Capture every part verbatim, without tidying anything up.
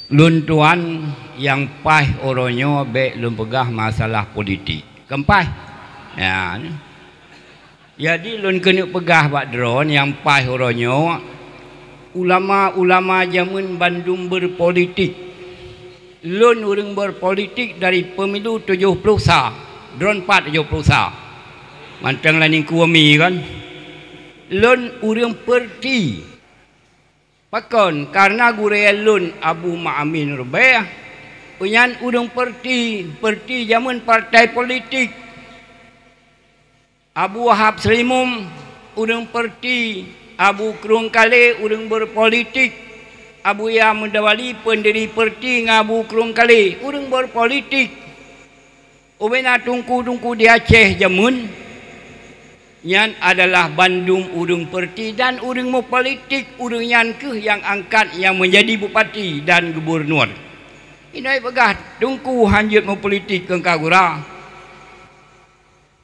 Lôn tuan nyang paih uroe nyoe bék lôn peugah masalah politik. Keumpai. Ya. Jadi lôn keuneuk peugah bak droe nyang paih uroe nyoe, ulama-ulama jameun bandum berpolitik. Lôn ureuëng berpolitik dari pemilu tujoh ploh sa, droe pat tujoh ploh sa. Mantong laning kuemi kan. Lôn ureuëng perti. Pakon? Karena gurée lôn Abu Ma'amin Rubeh, nyan ureuëng perti, perti jameun partai politik. Abu Wahab Seulimum, ureuëng perti. Abu Krueng Kalé, ureuëng berpolitik. Abu Yahya Mudawali, pendiri perti ngon Abu Krueng Kalé, ureuëng berpolitik. Ubena teungku-teungku di Aceh jameun nyan adalah bandum ureuëng perti dan ureuëng meupolitik, ureuëng nyan kheueh nyang angkat nyang menjadi bupati dan gubunur. Inoe peugah teungku hanjeuet meupolitik keu ka gura.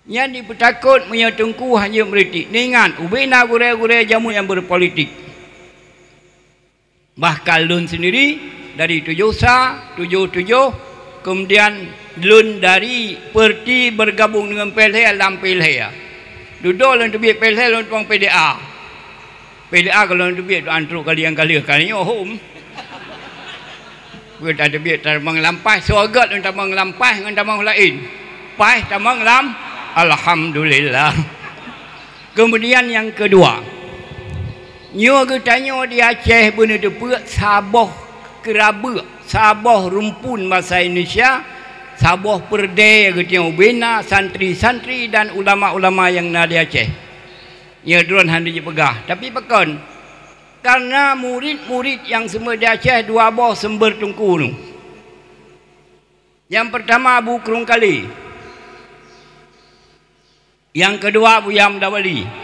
Nyan jipeutakot meunyoe teungku hanjeuet meupolitik. Ingat, ubena gurée-gurée jameun nyang berpolitik. Bahkan lôn sendiri dari tujoh sa, tujoh tujoh, kemudian lôn dari perti bergabung dengan P L H lam P L H. Dudoe lôn teubiet P L H lôn tuang P D A. P D A kalau lôn teubiet tu antruk kali nyang ka lheueh, kali nyoe hom. Bukan teubiet tamong lam paih, soe gét lôn tamong lam paih ngon tamong laén. Paih tamong lam, alhamdulillah. Kemudian nyang keudua, nyoe geutanyoe di Aceh beuneuteupeu saboh keurabeuek, saboh rumpun basa Indonesia, saboh peureudée geutanyoe ubena santri-santri dan ulama-ulama nyang na di Aceh. Nyoe droe hana jipeugah, tapi pakon? Karena murit-murit nyang seumeubeuet di Aceh dua boh seumeubeuet teungku nyoe. Nyang peurtama Abu Krueng Kalé. Nyang keudua Abu Yahya Mudawali.